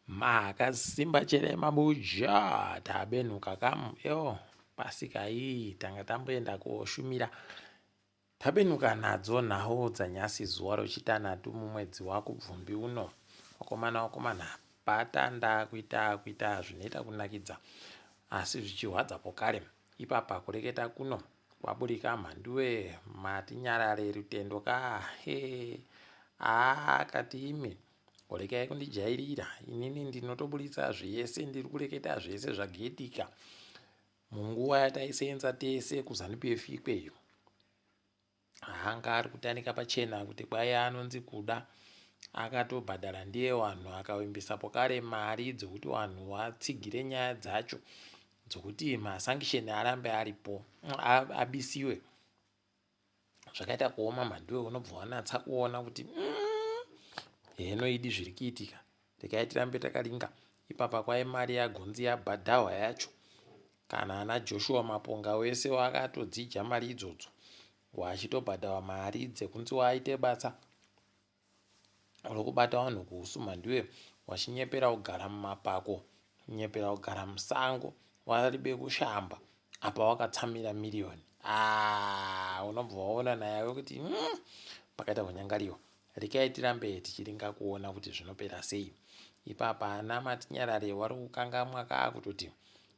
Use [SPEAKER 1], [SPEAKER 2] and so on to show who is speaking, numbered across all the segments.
[SPEAKER 1] Makasimba chere mabuja tabenhuka kamu yo pasika iyi tanga tamboenda koshumira tabenuka nadzo nhau dzanyasi zuva rochitanhatu mumwedzi wakubvumbi uno wakomana wakomana patanda kuita kuita zvinoita kunakidza asi zvichihwadza pokare ipapa kureketa kuno kwaburika mhanduwe matinyarare rutendo ka he aa kati imi Regai kundijairira inini ndinotoburitsa zvese ndiri kureketa zvese zvagiitika munguva yataisenza tese kuZanu PF ikweyo. Anga ari kutanika pachena kuti kwaiye anonzi Kuda akatobhadhara ndiye vanhu akavimbisa pokare mari dzekuti vanhu vatsigire nyaya dzacho dzokuti masanction arambe aripo abisiwe. Zvakaita kuoma mhanduwe unobva wanatsa kuona kuti heno idi zviri kuitika regai tirambe takaringa ipapa kwai mari yagonzi yabhadhahwa yacho kana ana Joshua Maponga wese wakatodzidya mari idzodzo wachitobhadhahwa mari dzekunzi waite basa Uri kubata vanhu kuhusu mhanduwe wachinyepera kugara mumapako kunyepera kugara musango waribe kushamba apa wakatsamira miriyoni aah unobva waona nayawe kuti mm, pakaita kunyangariwa rekai tirambe tichiringa kuona kuti zvinopera sei ipapa ana matinyarare wari kukangamwa kaakutoti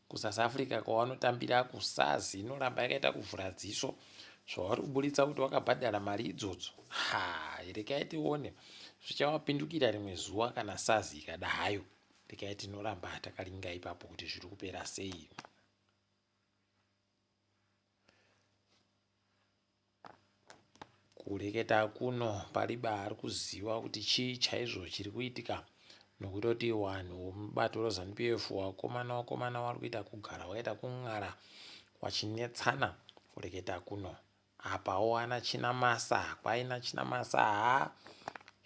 [SPEAKER 1] KuSouth Africa kwawanotambira kuSARS inoramba yakaita kuvhura ziso zvauri kuburitsa kuti wakabhadhara mari idzodzo ha rekai tione zvichawapindukira rimwe zuva kana SARS ikada hayo rekai tinoramba takaringa ipapo kuti zviri kupera sei. Kureketa kuno paribe ari kuziva kuti chii chaizvo chiri kuitika nokutoti wanhu womubato reZanu PF wakomana wakomana wari kuita kugara waita kun'ara wachinetsana kureketa kuno. Apawo ana Chinamasa kwaina Chinamasa haa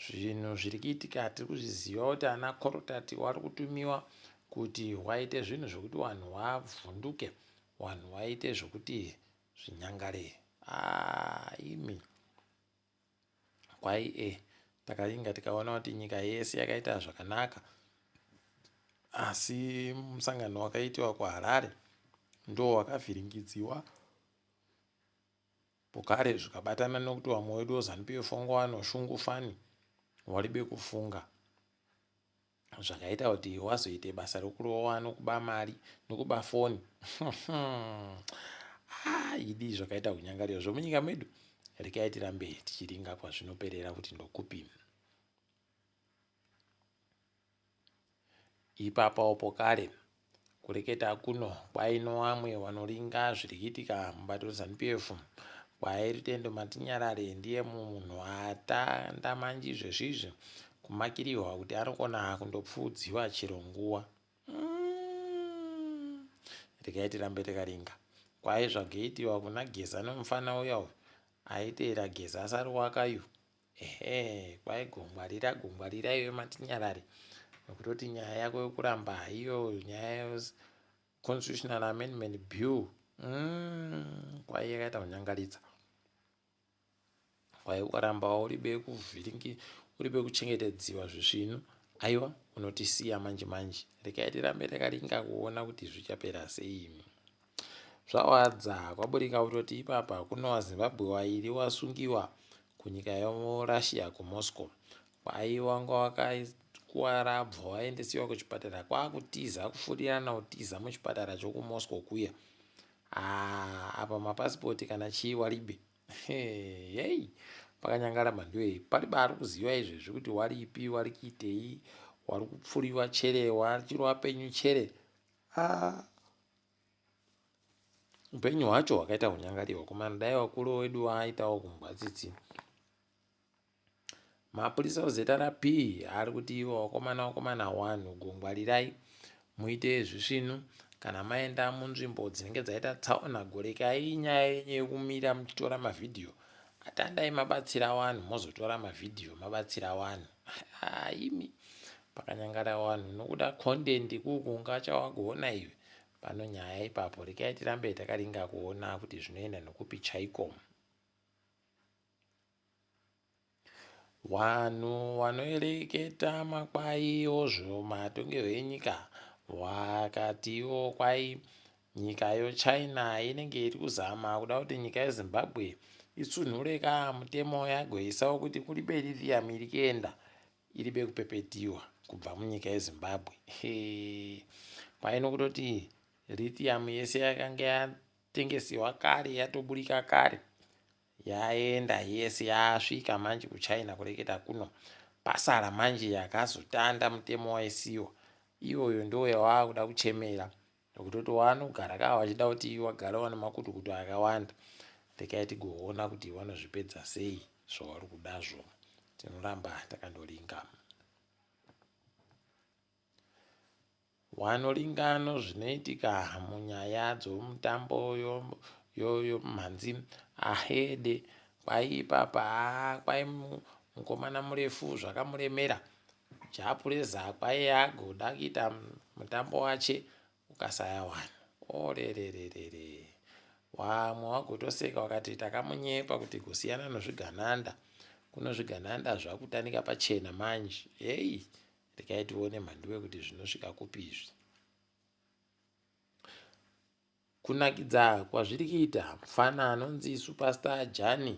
[SPEAKER 1] zvinhu zviri kuitika tiri kuzviziva kuti ana Korotati wari kutumiwa kuti waite zvinhu zvekuti wanhu wavhunduke wanhu waite zvekuti Zvinyangare aah imi kwai e takaringa tikaona kuti nyika yese yakaita zvakanaka asi musangano wakaitiwa kuHarare ndo wakavhiringidziwa pokare zvikabatana nekuti vamwe wedu weZanu PF wanga wanoshungu fani waribe kufunga. Zvakaita kuti wazoite basa rokurowa nokuba mari nokuba foni. Ah, idi zvakaita kunyangarira zvomunyika medu. Rekai tirambe tichiringa kwazvinoperera kuti ndokupi. Ipapawo pokare Kureketa kuno kwaino wamwe wanoringa zviri kuitika mubato reZanu PF. Kwai Rutendo Matinyarare ndiye munhu atanda manji izvezvi izvi kumakirihwa kuti anokona kundopfuudziwa chero nguwa. Mm. Regai tirambe takaringa. Kwai zvageitiwa kuna Geza nomufana uya uyu aiteera Geza asari wakayu. Ehe kwai gongwarira gongwarira iwe Matinyarare nokutoti nyaya yako yokuramba haiyo nyaya yeconstitutional amendment bill mm, kwai yakaita kunyangaridza kwai ukaramba uri bekuvhiringi uri bekuchengetedziwa zvisvinu aiwa unotisiya manje manje rekai tirambe takaringa kuona kuti zvichapera sei Zvawadza kwaburika kutoti ipapa kuno waZimbabwe wairi wasungiwa kunyika yoRussia kuMoscow kwai wanga wakakuwara abva waendesiwa kuchipatara kwakutiza kufurirana kutiza muchipatara chokuMoscow kuya haa apa mapasipoti kana chii waribe hei pakanyangara mhanduwe pari baari kuziva izvezvi kuti waripi wari kuitei wari kupfuriwa chere wachiri wapenyu chere ah. Upenyu hwacho hwakaita hunyangarihwa kumana dai vakuru wedu vaitawo kumbwa tsitsi. Mapurisa kuZRP ari kuti ivo vakomana vakomana wanhu gongwarirai muite zvisvinu kana maenda munzvimbo dzinenge dzaita tsaona gorekai nyaya yenyu yekumira muchitora mavhidhiyo atandai mabatsira wanhu mozotora mavhidhiyo mabatsira wanhu imi pakanyangara wanhu nokuda content kuku ungachawagona iwe Pano nyaya ipapo regai tirambe takaringa kuona kuti zvinoenda nokupi chaiko. Wanhu wanoereketa makwai ozvomatongerwo enyika wakatiwo kwai nyika yoChina inenge iri kuzama kuda kuti nyika yeZimbabwe itsunhure ka mutemo yagoisawo kuti kuribe lithium iri kuenda iribe kupepetiwa kubva munyika yeZimbabwe. Kwai nokutoti lithium yese yakanga yatengesiwa kare yatoburika kare Yaenda yese yasvika manje kuChina kureketa kuno pasara manje yakazotanda mutemo waisiwa iyoyo ndo yawakuda kuchemera nokutoti wanogara kaa wachida kuti wagara wane makutukutu akawanda rekai tigoona kuti wanozvipedza sei zvawari kudazvo tinoramba takandoringa. Wanoringano zvinoitika munyaya dzomutambo yomumhanzi ahede kwai ipapa haa kwai mukomana murefu zvakamuremera Jah kwai agoda kuita mutambo wache ukasaya wanhu orerererere wamwe wagotoseka wakati takamunyepa kuti kusiyana nozvigananda kuno zvigananda zvakutanika pachena manje heyi Regai tione mhanduwe kuti zvinosvika kupi izvi. Kunakidza kwazviri kuita mfana anonzi Superstar Jani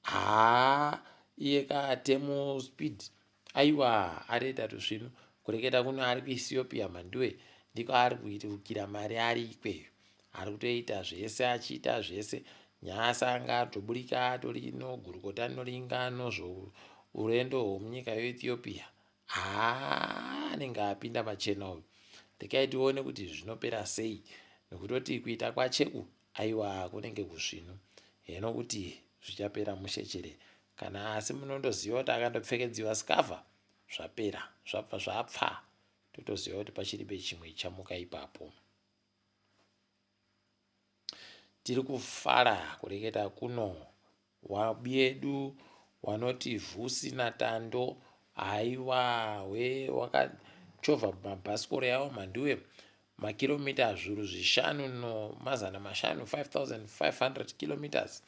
[SPEAKER 1] haa iye ka temu speed aiwa areta tusvinu kureketa kuno ari kuEthiopia mhanduwe ndiko ari kuitikira mari ari ikweyo ari kutoita zvese achiita zvese nyasa anga atoburika atori nogurukota noringa nozvourendo hwomunyika yeEthiopia Haa anenge apinda pachena uyu. Rekai tione kuti zvinopera sei nokutoti kuita kwacheku aiwa kunenge kusvinu. Heno kuti zvichapera mushe chere kana asi munondoziva kuti akandopfekedziwa sikavha zvapera zvabva zvapfa totoziva kuti pachiribe chimwe chamuka ipapo. Tiri kufara kureketa kuno Wabyedu wanoti Vusi naTando haiwa we wakachovha mabhasikoro yawo mhanduwe makiromita zvuru zvishanu nomazana mashanu 5500 kilometers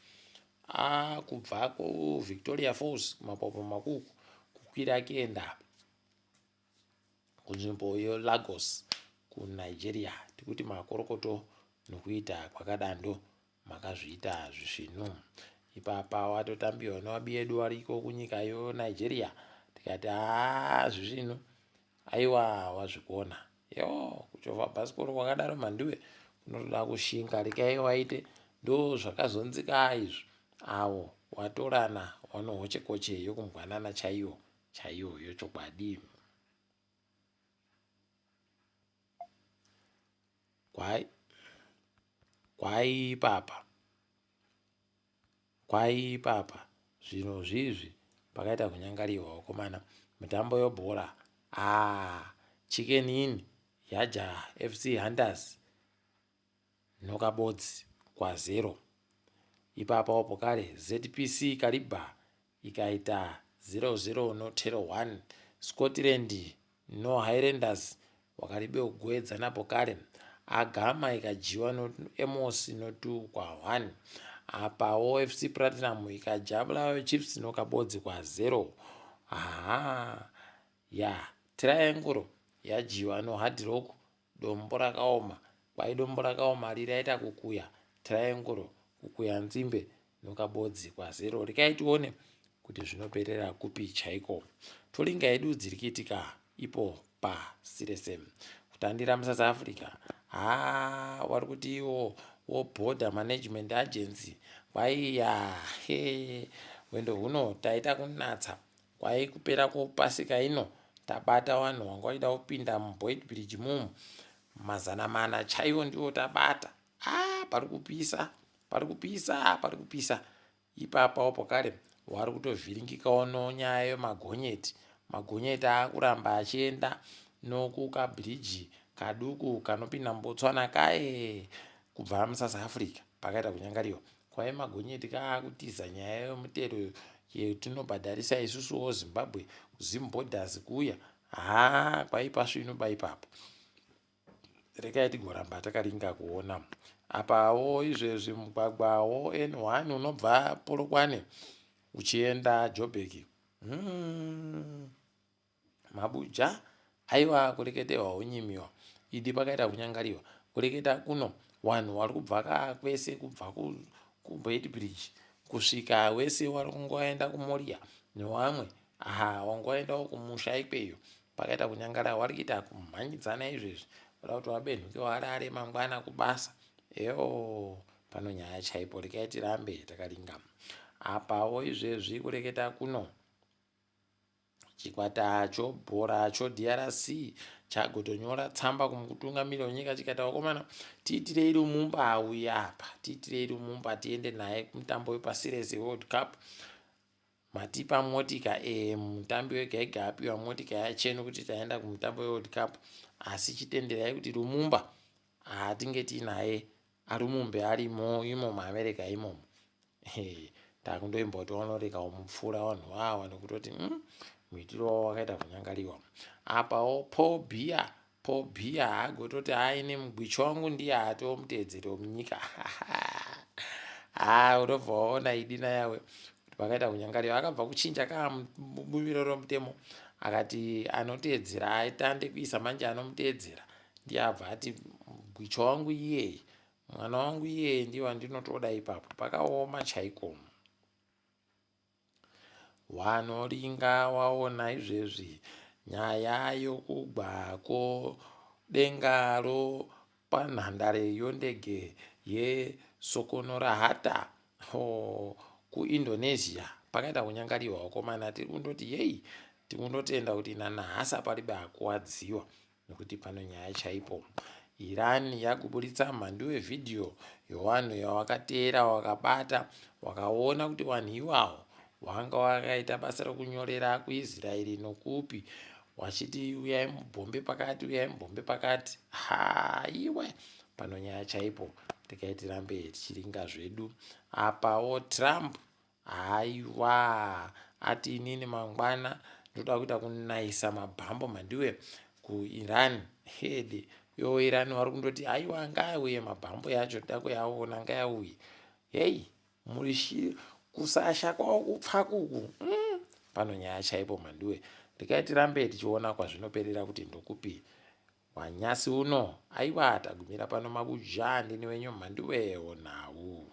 [SPEAKER 1] a kubva kuVictoria Falls kumapopo makuku kukwira kuenda kunzvimbo yeLagos kuNigeria tikuti makorokoto nokuita kwakadando Makazviita zvisvinu. Ipapa watotambiwa newabiyedu wariko kunyika yoNigeria tikati haa zvisvinu aiwa wazvikona yo kuchovha bhasikoro kwakadaro mhanduwe kunotoda kushinga rekai waite ndo zvakazonzika izvi awo watorana wanohochekoche yokumbwanana chaiyo chaiyo yochokwadi. Kwai kwai ipapa kwai ipapa zvino zvizvi pakaita kunyangariwa vakomana mitambo yobhora aa Chicken Inn yaja FC Hunters nokabodzi kwazero ipapawo pokare ZPC Kariba ikaita 0-0 noTero 1 Scotland No Highlanders wakaribe kugoedza napo kare Agama ikadyiwa no Amos no 2 kwa 1 apawo FC Platinum ikadya Bulawayo Chiefs no kabodzi kwa 0 aha ya Triangle yadyiwa no Hard Rock Dombo rakaoma kwai dombo rakaoma riraita kukuya triangle kukuya nzimbe nokabodzi kwazero rekai tione kuti zvinoperera kupi chaiko tolinga yedu dziri kuitika ipo pasi rese kutandira musouth africa haa wari kuti iwo woborder management agency kwaiya he hwendo huno taita kunatsa Kwai kupera kwopasika ino tabata vanhu vanga vachida kupinda muBeitbridge mumu mazana mana chaiwo ndiwo tabata. Ah, pari kupisa, pari kupisa, pari kupisa. Ipapawo pokare wari kutovhiringikawo nonyaya yemagonyeti. Magonyeti akuramba achienda nokukabhiriji kaduku kanopinda muBotswana kaye kubva muSouth Africa pakaita kunyangariwa. Kwai magonyeti kaakutiza nyaya yomutero yetinobhadharisa isusuwo Zimbabwe kuZim borders kuya haa kwaipa svinu baipapo rekai tigoramba takaringa kuona apawo izvezvi mugwagwa wo N1 unobva Polokwane uchienda Joburg. Hmm. Mabuja aiwa kureketewa hunyimiwa idi pakaita kunyangariwa kureketa kuno wanhu wari kubva ka kwese kubva kuBeitbridge kusvika wese wari kungoenda kuMoria newamwe aha wangoendawo kumusha ikweyo pakaita kunyangara wari kuita kumhanyidzana izvezvi voda kuti wabenhuke warare mangwana kubasa eyo pano nyaya chaipo rekai tirambe takaringa apawo izvezvi kureketa kuno Chikwata chobhora choDRC chagotonyora tsamba kumutungamiri wenyika chikati vakomana tiitirei Lumumba auye apa tiitirei Lumumba tiende naye kumutambo wepasi rese World Cup matipa motika e mutambi wega ega apiwa motika yachenu kuti taenda kumutambo weWorld Cup asi chitenderai kuti Lumumba atinge tiinaye arumumbe arimo imo muAmerica imomo takundoimba kuti wanorega womupfuura vanhu vawa nekutoti mm, muitiro wavo wakaita kunyangariwa apawo Paul Biya Paul Biya haagototi aine mugwicho wangu ndiye atoo muteedzeri wemunyika haa unobva waona idina yawe kuti pakaita kunyangariwa akabva kuchinja kabumbiro romutemo akati anoteedzera aitande kuisa manje anomuteedzera ndiye abva ati mugwicho wangu iyeye Mwana wangu iyeye ndiye wandinotoda ipapo pakaoma chaiko. Wanoringa waona izvezvi nyaya yokugwa kwodenga ropanhandare yondege yeSokonorahata kuIndonesia pakaita kunyangariwa vakomana tiri kundoti yei tiri kundotenda kuti nanhasi haparibe akuwadziwa Nokuti pano nyaya chaipo. Iran yakuburitsa mhandu wevhidhiyo yowanhu yawakateera wakabata wakaona kuti wanhu iwawo wanga wakaita basa rokunyorera kuIsraeri nokupi wachiti uyai mubhombe pakati uyai mubhombe pakati haiwe pano nyaya chaipo regai tirambe tichiringa zvedu apawo Trump Haiwa ati inini mangwana ndoda kuita kunaisa mabhambo mhandiwe kuIran hede yo Iran vari kundoti haiwa ngaauye mabhambo yacho toda kuyaona ngayauye hei muri kusasha kwavo kupfa kuku mm. Pano nyaya chaipo mhandiwe regai tirambe tichiona kwazvinoperera kuti ndokupi wanyasi uno aiwa tagumira pano mabuja ndini wenyu mhandiwe onhau.